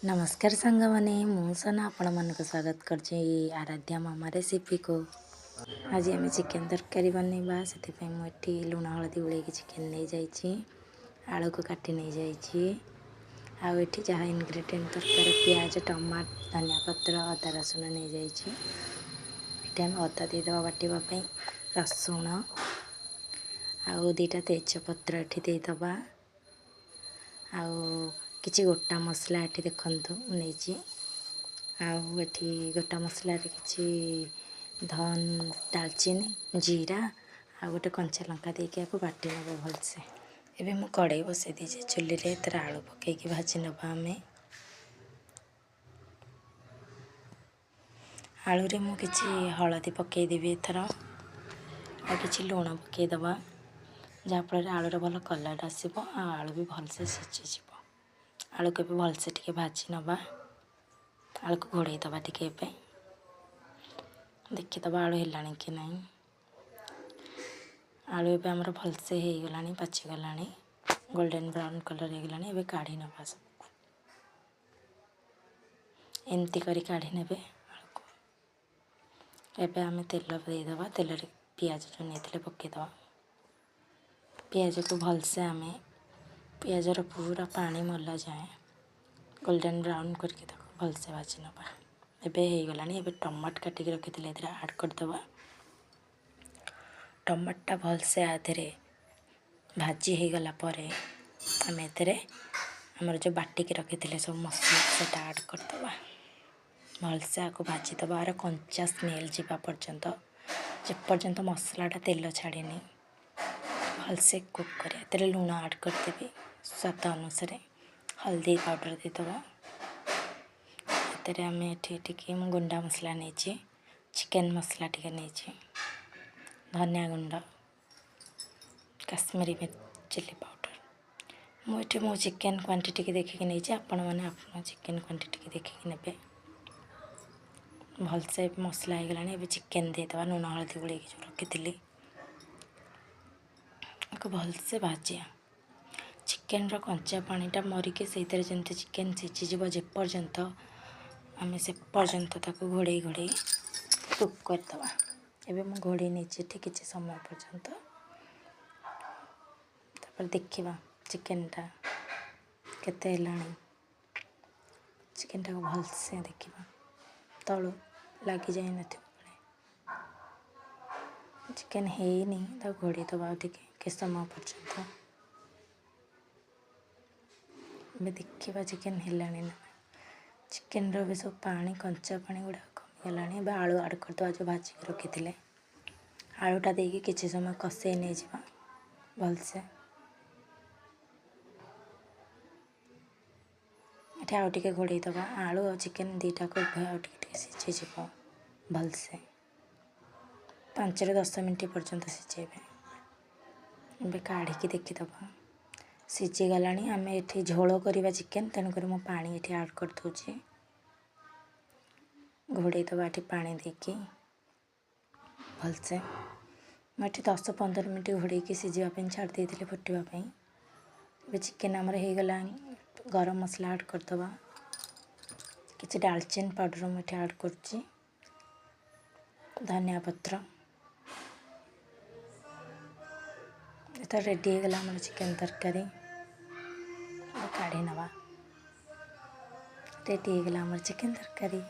ନମସ୍କାର ସାଙ୍ଗମାନେ, ମୁଁ ସନା ଆପଣମାନଙ୍କୁ ସ୍ୱାଗତ କରୁଛି ଆରାଧ୍ୟା ମାମା ରେସିପିକୁ। ଆଜି ଆମେ ଚିକେନ୍ ତରକାରୀ ବନେଇବା। ସେଥିପାଇଁ ମୁଁ ଏଠି ଲୁଣ ହଳଦୀ ଗୋଳେଇକି ଚିକେନ୍ ନେଇଯାଇଛି, ଆଳୁକୁ କାଟି ନେଇଯାଇଛି। ଆଉ ଏଠି ଯାହା ଇନଗ୍ରେଡ଼ିଏଣ୍ଟ ଦରକାର, ପିଆଜ, ଟମାଟୋ, ଧନିଆ ପତ୍ର, ଅଦା, ରସୁଣ ନେଇଯାଇଛି। ଏଠି ଆମେ ଅଦା ଦେଇଦେବା ବାଟିବା ପାଇଁ, ରସୁଣ ଆଉ 2ଟା ତେଜପତ୍ର ଏଠି ଦେଇଦେବା। ଆଉ କିଛି ଗୋଟା ମସଲା ଏଠି ଦେଖନ୍ତୁ ମୁଁ ନେଇଛି। ଆଉ ଏଠି ଗୋଟା ମସଲାରେ କିଛି ଧନ, ଡାଲଚିନି, ଜିରା ଆଉ ଗୋଟେ କଞ୍ଚା ଲଙ୍କା ଦେଇକି ଆକୁ ବାଟି ନେବ ଭଲସେ। ଏବେ ମୁଁ କଡ଼େଇ ବସାଇ ଦେଇଛି ଚୁଲିରେ, ଏଥିରେ ଆଳୁ ପକାଇକି ଭାଜି ନେବା ଆମେ। ଆଳୁରେ ମୁଁ କିଛି ହଳଦୀ ପକାଇଦେବି ଏଥର, ଆଉ କିଛି ଲୁଣ ପକାଇଦେବା, ଯାହାଫଳରେ ଆଳୁର ଭଲ କଲର୍ ଆସିବ ଆଉ ଆଳୁ ବି ଭଲସେ ସିଝିଯିବ। ଆଳୁକୁ ଏବେ ଭଲସେ ଟିକେ ଭାଜି ନେବା। ଆଳୁକୁ ଘୋଡ଼େଇ ଦେବା ଟିକେ। ଏବେ ଦେଖିଦେବା ଆଳୁ ହେଲାଣି କି ନାହିଁ। ଆଳୁ ଏବେ ଆମର ଭଲସେ ହେଇଗଲାଣି, ପାଚିଗଲାଣି, ଗୋଲ୍ଡେନ୍ ବ୍ରାଉନ୍ କଲର୍ ହେଇଗଲାଣି। ଏବେ କାଢ଼ି ନେବା ସବୁକୁ, ଏମିତି କରି କାଢ଼ି ନେବେ ଆଳୁକୁ। ଏବେ ଆମେ ତେଲ ଦେଇଦେବା। ତେଲରେ ପିଆଜ ଯେଉଁ ନେଇଥିଲେ ପକାଇଦେବା। ପିଆଜକୁ ଭଲସେ ଆମେ ପିଆଜର ପୁରା ପାଣି ମଲା ଯାଏଁ ଗୋଲ୍ଡେନ୍ ବ୍ରାଉନ୍ କରିକି ତାକୁ ଭଲସେ ଭାଜି ନେବା। ଏବେ ହେଇଗଲାଣି। ଏବେ ଟମାଟୋ କାଟିକି ରଖିଥିଲେ ଏଥିରେ ଆଡ଼୍ କରିଦେବା। ଟମାଟୋଟା ଭଲସେ ଆ ଦେହରେ ଭାଜି ହେଇଗଲା ପରେ ଆମେ ଏଥିରେ ଆମର ଯେଉଁ ବାଟିକି ରଖିଥିଲେ ସବୁ ମସଲା ସେଇଟା ଆଡ଼୍ କରିଦେବା। ଭଲସେ ଆକୁ ଭାଜିଦେବା ଆର କଞ୍ଚା ସ୍ମେଲ୍ ଯିବା ପର୍ଯ୍ୟନ୍ତ, ଯେପର୍ଯ୍ୟନ୍ତ ମସଲାଟା ତେଲ ଛାଡ଼ିନି ଭଲସେ କୁକ୍ କରିବା। ଏଥିରେ ଲୁଣ ଆଡ଼୍ କରିଦେବି ସ୍ୱାଦ ଅନୁସାରେ, ହଳଦୀ ପାଉଡ଼ର ଦେଇଦେବା। ଏଥିରେ ଆମେ ଏଠି ଟିକେ ମୁଁ ଗୁଣ୍ଡା ମସଲା ନେଇଛି, ଚିକେନ୍ ମସଲା ଟିକେ ନେଇଛି, ଧନିଆ ଗୁଣ୍ଡ, କାଶ୍ମୀରୀ ଚିଲି ପାଉଡ଼ର। ମୁଁ ଏଠି ମୋ ଚିକେନ୍ କ୍ୱାଣ୍ଟିଟିକି ଦେଖିକି ନେଇଛି, ଆପଣମାନେ ଆପଣ ଚିକେନ୍ କ୍ୱାଣ୍ଟିଟିକି ଦେଖିକି ନେବେ। ଭଲସେ ମସଲା ହେଇଗଲାଣି। ଏବେ ଚିକେନ୍ ଦେଇଦେବା, ଲୁଣ ହଳଦୀ ଗୋଳେଇକି ଯେଉଁ ରଖିଥିଲି। ଆକୁ ଭଲସେ ଭାଜିବା। ଚିକେନ୍ର କଞ୍ଚା ପାଣିଟା ମରିକି ସେଇଥିରେ ଯେମିତି ଚିକେନ୍ ସିଝିଯିବ ଯେପର୍ଯ୍ୟନ୍ତ, ଆମେ ସେ ପର୍ଯ୍ୟନ୍ତ ତାକୁ ଘୋଡ଼େଇ ଘୋଡ଼େଇ କୁକ୍ କରିଦେବା। ଏବେ ମୁଁ ଘୋଡ଼େଇ ନେଇଛି ଏଠି କିଛି ସମୟ ପର୍ଯ୍ୟନ୍ତ। ତାପରେ ଦେଖିବା ଚିକେନ୍ଟା କେତେ ହେଲାଣି। ଚିକେନ୍ଟାକୁ ଭଲସେ ଦେଖିବା ତଳୁ ଲାଗିଯାଇନଥିବ। ଚିକେନ୍ ହେଇନି, ତାକୁ ଘୋଡ଼େଇ ଦେବା ଆଉ ଟିକେ କିଛି ସମୟ ପର୍ଯ୍ୟନ୍ତ। ଏବେ ଦେଖିବା ଚିକେନ୍ ହେଲାଣି ନା। ଚିକେନ୍ର ଏବେ ସବୁ ପାଣି, କଞ୍ଚା ପାଣି ଗୁଡ଼ାକ କମିଗଲାଣି। ଏବେ ଆଳୁ ଆଡ଼୍ କରିଦେବା ଯେଉଁ ଭାଜିକି ରଖିଥିଲେ। ଆଳୁଟା ଦେଇକି କିଛି ସମୟ କଷେଇ ନେଇଯିବା ଭଲସେ। ଏଠି ଆଉ ଟିକେ ଘୋଡ଼େଇ ଦେବା। ଆଳୁ ଆଉ ଚିକେନ୍ ଦୁଇଟାକୁ ଉଭୟ ଆଉ ଟିକେ ଟିକେ ସିଝିଯିବ ଭଲସେ। 5ରୁ 10 ମିନିଟ୍ ପର୍ଯ୍ୟନ୍ତ ସିଝେଇବେ। ଏବେ କାଢ଼ିକି ଦେଖିଦେବା ସିଝିଗଲାଣି। ଆମେ ଏଠି ଝୋଳ କରିବା ଚିକେନ୍, ତେଣୁକରି ମୁଁ ପାଣି ଏଠି ଆଡ଼୍ କରିଦେଉଛି। ଘୋଡ଼େଇ ଦେବା ଏଠି ପାଣି ଦେଇକି ଭଲସେ। ମୁଁ ଏଠି 10-15 ମିନିଟ୍ ଘୋଡ଼େଇକି ସିଝିବା ପାଇଁ ଛାଡ଼ି ଦେଇଥିଲି, ଫୁଟିବା ପାଇଁ। ଏବେ ଚିକେନ୍ ଆମର ହେଇଗଲାଣି। ଗରମ ମସଲା ଆଡ଼୍ କରିଦେବା। କିଛି ଡାଲଚିନି ପାଉଡ଼ର ମୁଁ ଏଠି ଆଡ଼୍ କରୁଛି, ଧନିଆ ପତ୍ର। ଏଥର ରେଡ଼ି ହେଇଗଲା ଆମର ଚିକେନ୍ ତରକାରୀ। କାଢ଼ି ନେବା। ରେଡ଼ି ହେଇଗଲା ଆମର ଚିକେନ୍ ତରକାରୀ।